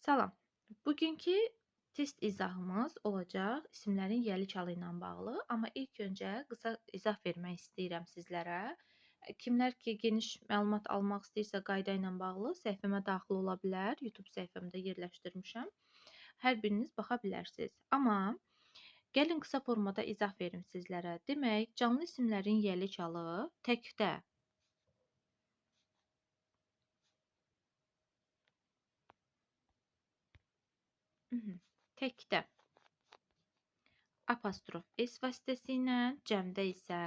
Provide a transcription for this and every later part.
Salam. Bugünkü test izahımız olacaq isimlərin yiyəlik halı ilə bağlı, amma ilk öncə qısa izah vermək istəyirəm sizlərə. Kimlər ki, geniş məlumat almaq istəyirsə qayda ilə bağlı səhifəmə daxil ola bilər. YouTube səhifəmdə yerləşdirmişəm. Hər biriniz baxa bilərsiniz. Amma gəlin qısa formada izah verim sizlərə. Demək, canlı isimlərin yiyəlik halı təkdə təkdə apostrof s vasitəsilə, cəmdə isə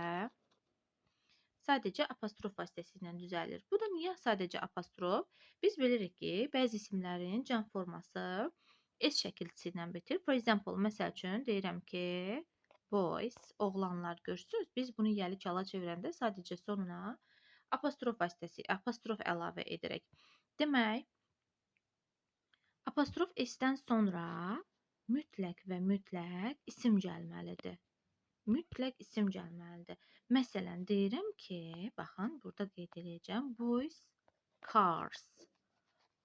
sadəcə apostrof vasitəsilə düzəlir. Bu da niyə sadəcə apostrof? Biz bilirik ki, bəzi isimlərin cəm forması s şəkilçisi ilə bitir. For example, məsəl üçün deyirəm ki, boys, oğlanlar görürsünüz. Biz bunu yiyəlik hala çevirəndə sadəcə sonuna apostrof vasitəsi, apostrof əlavə edirik. Demək, apostrof s-dən sonra mütləq və mütləq isim gəlməlidir. Mütləq isim gəlməlidir. Məsələn, deyirəm ki, baxın, burada qeyd eləyəcəm. Boys, cars.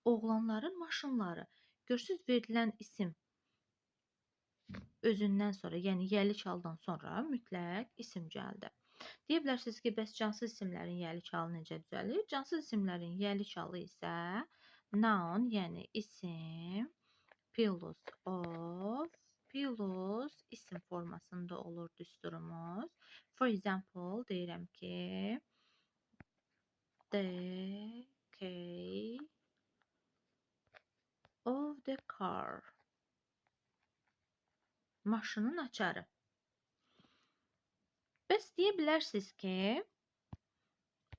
Oğlanların maşınları. Görürsünüz, verilən isim özündən sonra, yəni yiyəlik haldan sonra mütləq isim gəldi. Deyə bilərsiniz ki, bəs cansız isimlərin yiyəlik halı necə düzəlir? Cansız isimlərin yiyəlik halı isə noun, yəni isim, plus of, plus isim formasında olur düsturumuz. For example, deyirəm ki, the key of the car. Maşının açarı. Bəs deyə bilərsiniz ki,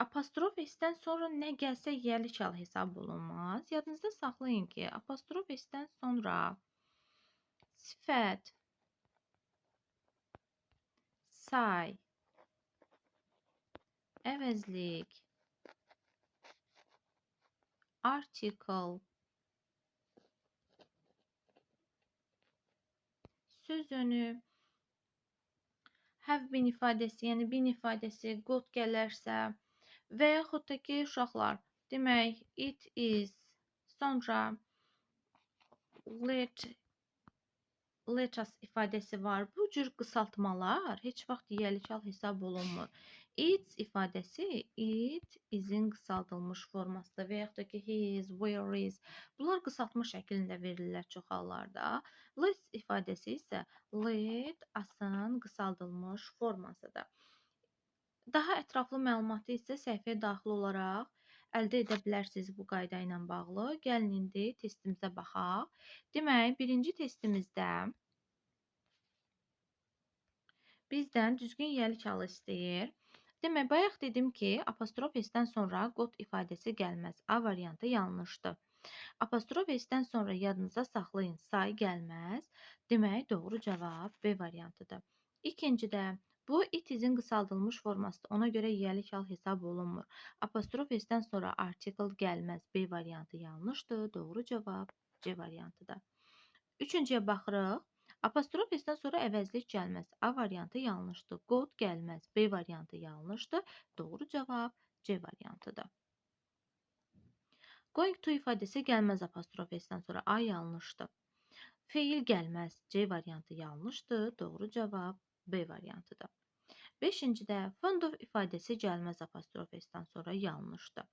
apostrof s-dən sonra nə gəlsə yiyəlik hal hesab olunmaz. Yadınızda saxlayın ki, apostrof s-dən sonra sifət, say, əvəzlik, article, söz önü, have been ifadəsi, yəni been ifadəsi, got gələrsə və yaxud da ki, uşaqlar, demək, it is, sonra let us ifadəsi var. Bu cür qısaltmalar heç vaxt yiyəlik hal hesab olunmur. It's ifadəsi it is-in qısaldılmış formasıdır və yaxud da ki, he is, where is. Bunlar qısaltma şəklində verirlər çox hallarda. Let's ifadəsi isə let us-ın qısaldılmış formasıdır. Daha ətraflı məlumatı isə səhifəyə daxil olaraq əldə edə bilərsiniz bu qayda ilə bağlı. Gəlin indi testimizə baxaq. Demək, birinci testimizdə bizdən düzgün yiyəlik halı istəyir. Demək, bayaq dedim ki, apostrof s-dən sonra got ifadəsi gəlməz. A variantı yanlışdır. Apostrof s-dən sonra yadınıza saxlayın, say gəlməz. Demək, doğru cavab B variantıdır. İkincidə, bu it is-in qısaldılmış formasıdır. Ona görə yiyəlik hal hesab olunmur. Apostrof s-dən sonra article gəlməz. B variantı yanlışdır. Doğru cavab C variantıdır. Üçüncüyə baxırıq. Apostrof s-dən sonra əvəzlik gəlməz. A variantı yanlışdır. Got gəlməz. B variantı yanlışdır. Doğru cavab C variantıdır. Going to ifadəsi gəlməz apostrof s-dən sonra. A yanlışdır. Feil gəlməz. C variantı yanlışdır. Doğru cavab B variantıdır. Beşincidə fond of ifadəsi gəlməz apostrof s-dən sonra yanlışdır.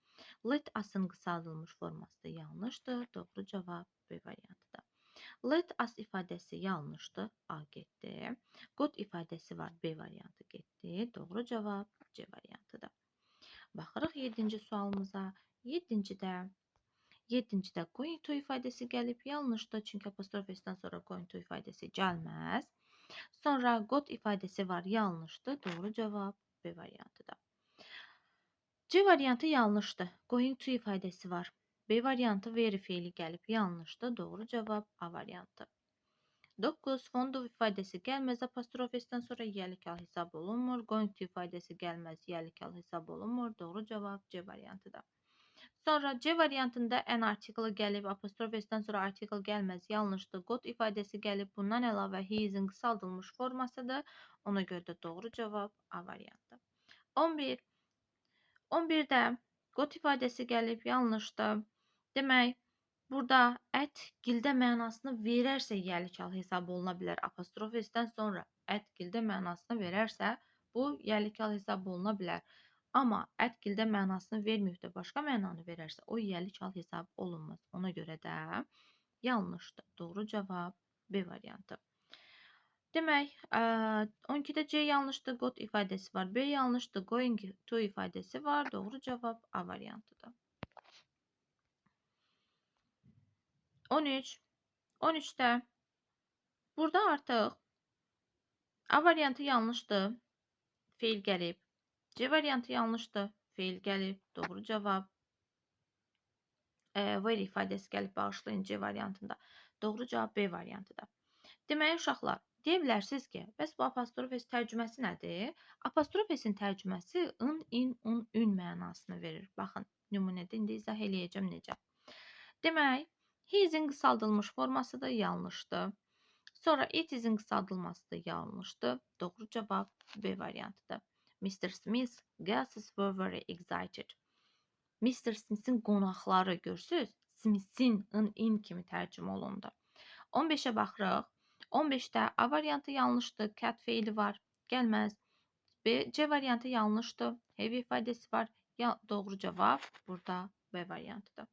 Let us-ın qısaldılmış forması da yanlışdır. Doğru cavab B variantıdır. Let us ifadəsi yanlışdır. A getdi. Got ifadəsi var. B variantı getdi. Doğru cavab C variantıdır. Baxırıq 7-ci sualımıza. 7-cidə going to ifadəsi gəlib. Yanlışdır. Çünki apostrof s-dən sonra going to ifadəsi gəlməz. Sonra got ifadəsi var. Yanlışdır. Doğru cavab B variantıdır. C variantı yanlışdır. Going to ifadəsi var. B variantı very feili gəlib. Yanlışdır. Doğru cavab A variantı. 9. Fond of ifadəsi gəlməz apostrof s-dən sonra yiyəlik hal hesab olunmur. Going to ifadəsi gəlməz, yiyəlik hal hesab olunmur. Doğru cavab C variantıdır. Sonra C variantında an article gəlib, apostrof s-dən sonra article gəlməz, yanlışdır. Got ifadəsi gəlib, bundan əlavə he is-in qısaldılmış formasıdır. Ona görə də doğru cavab A variantı. 11. 11-də got ifadəsi gəlib, yanlışdır. Demək, Burada ət gildə mənasını verərsə yəlik hal hesab oluna bilər. Apostrof S-dən sonra ət gildə mənasını verərsə, bu yəlik hal hesab oluna bilər. Amma ət gildə mənasını verməyib də başqa mənanı verərsə, o yəlik hal hesab olunmaz. Ona görə də yanlışdır. Doğru cavab B variantı. Demək, 12-də C yanlışdır, got ifadəsi var. B yanlışdır, going to ifadəsi var. Doğru cavab A variantıdır. 13. 13-də burada artıq A variantı yanlışdır, feil gəlib. C variantı yanlışdır, feil gəlib. Doğru cavab where ifadəsi gəlib, bağışlayın, C variantında. Doğru cavab B variantıdır. Demək, uşaqlar, deyə bilərsiniz ki, bəs bu apostrof S tərcüməsi nədir? Apostrof S-in tərcüməsi ın, in, un, ün mənasını verir. Baxın, nümunədə indi izah eləyəcəm necə. Demək, he is-in qısaldılmış forması da yanlışdır. Sonra it is-in qısaldılması da yanlışdır. Doğru cavab B variantıdır. Mr. Smith guests were very excited. Mr. Smith'in qonaqları, görürsünüz, Smith'in ın, in kimi tərcümə olundu. 15-ə baxırıq. 15-də A variantı yanlışdır. Cat feili var. Gəlməz. B, C variantı yanlışdır. Have ifadəsi var. Doğru cavab burada B variantıdır.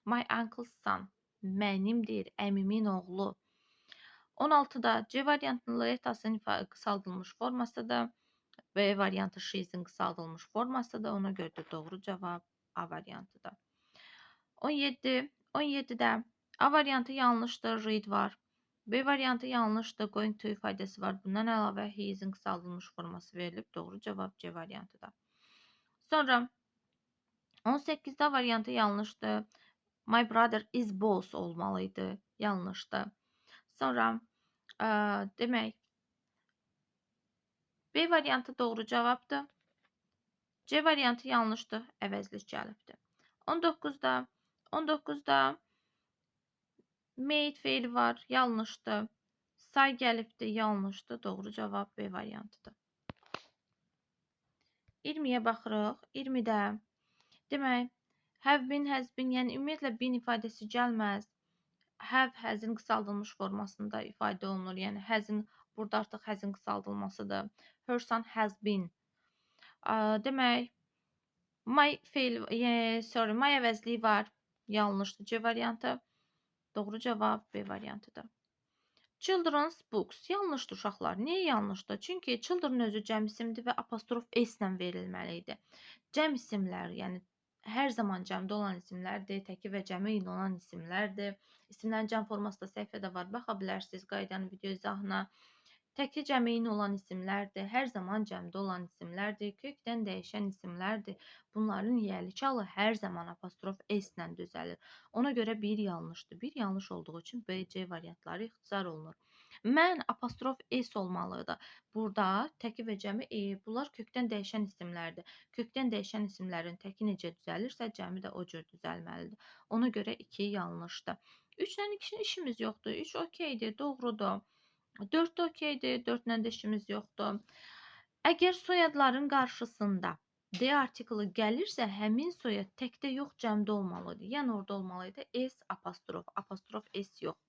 My uncle's son. Mənim deyir, əmimin oğlu. 16-da C variantının letasının qısaldılmış formasıdır. B variantı she's-in qısaldılmış formasıdır. Ona görə də doğru cavab A variantıdır. 17. 17-də A variantı yanlışdır. Read var. B variantı yanlışdır. Going to ifadəsi var. Bundan əlavə he is-in qısaldılmış forması verilib. Doğru cavab C variantıdır. Sonra 18-də variantı yanlışdır. My brother is boss olmalıydı. Yanlışdır. Sonra demək B variantı doğru cavabdır. C variantı yanlışdır. Əvəzlik gəlibdir. 19-da made feili var. Yanlışdır. Say gəlibdir. Yanlışdır. Doğru cavab B variantıdır. 20-yə baxırıq. 20-də demək have been, has been, yəni ümumiyyətlə been ifadəsi gəlməz. Have, has-in qısaldılmış formasında ifadə olunur. Yəni has-in, burada artıq has-in qısaldılmasıdır. Her son has been. Demək my feil, sorry, my əvəzliyi var. Yanlışdır C variantı. Doğru cavab B variantıdır. Children's books. Yanlışdır uşaqlar. Niyə yanlışdır? Çünki children özü cəm isimdir və apostrof S ilə verilməli idi. Cəm isimlər, yəni hər zaman cəmdə olan isimlərdir, təki və cəmi ilə olan isimlərdir. İsimlərin cəm forması da səhifədə var. Baxa bilərsiniz qaydanın video izahına. Təki cəmi ilə olan isimlərdir, hər zaman cəmdə olan isimlərdir, kökdən dəyişən isimlərdir. Bunların yəlik halı hər zaman apostrof S ilə düzəlir. Ona görə bir yanlışdır. Bir yanlış olduğu üçün B, C variantları ixtisar olunur. Mən apostrof S olmalıdır. Burada təki və cəmi bunlar kökdən dəyişən isimlərdir. Kökdən dəyişən isimlərin təki necə düzəlirsə, cəmi də o cür düzəlməlidir. Ona görə 2 yanlışdır. 3 ilə 2 işimiz yoxdur. 3 okeydir, doğrudur. 4 də okeydir, 4 ilə də işimiz yoxdur. Əgər soyadların qarşısında D artiklı gəlirsə, həmin soyad təkdə yox, cəmdə olmalıdır. Yəni orada olmalıydı S apostrof, apostrof S yox.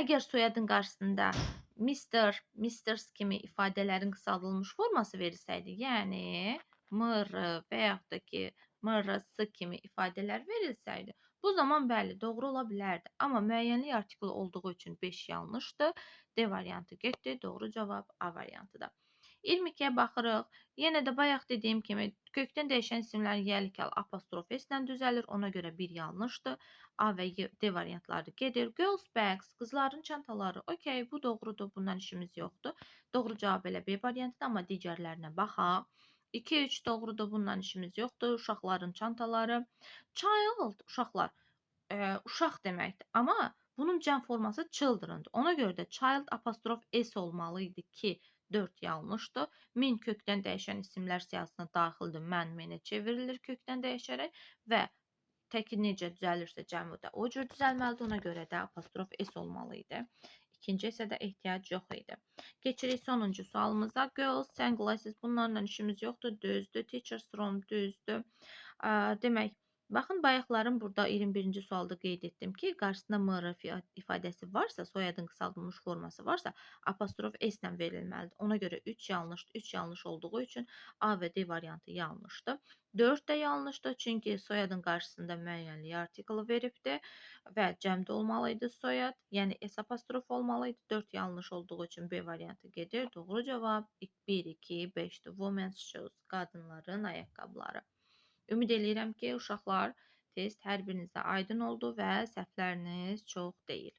Əgər soyadın qarşısında Mr, Misters kimi ifadələrin qısaldılmış forması verilsəydi, yəni MR və yaxud da ki MRS kimi ifadələr verilsəydi, bu zaman bəli, doğru ola bilərdi. Amma müəyyənlik artiklı olduğu üçün 5 yanlışdır. D variantı getdi. Doğru cavab A variantıdır. 22-yə baxırıq. Yenə də bayaq dediyim kimi kökdən dəyişən isimlərin yəlik halı apostrof S ilə düzəlir. Ona görə 1 yanlışdır. A və D variantları gedir. Girls bags, qızların çantaları. Okey, bu doğrudur. Bundan işimiz yoxdur. Doğru cavab elə B variantıdır, amma digərlərinə baxaq. 2, 3 doğrudur. Bundan işimiz yoxdur. Uşaqların çantaları. Child, uşaqlar, uşaq deməkdir. Amma bunun cəm forması children'dır. Ona görə də child apostrof S olmalı idi ki, 4 yanlışdır. Min kökdən dəyişən isimlər siyahısına daxildir. Mən, menə çevrilir kökdən dəyişərək və təki necə düzəlirsə cəmi də o cür düzəlməlidir. Ona görə də apostrof S olmalı idi. İkinci isə də ehtiyac yox idi. Keçirik sonuncu sualımıza. Girls, sunglasses, bunlarla işimiz yoxdur. Düzdür. Teacher's room düzdür. Demək, Baxın, bayaqların burada 21-ci sualda qeyd etdim ki, qarşısında MR ifadəsi varsa, soyadın qısaldılmış forması varsa, apostrof S ilə verilməlidir. Ona görə 3 yanlışdır. 3 yanlış olduğu üçün A və D variantı yanlışdır. 4 də yanlışdır, çünki soyadın qarşısında müəyyənlik artiklı veribdir və cəmdə olmalı idi soyad, yəni S apostrof olmalı idi. 4 yanlış olduğu üçün B variantı gedir. Doğru cavab 1, 2, 5-dir. Women's shoes, qadınların ayaqqabıları. Ümid eləyirəm ki, uşaqlar, test hər birinizə aydın oldu və səhvləriniz çox deyil.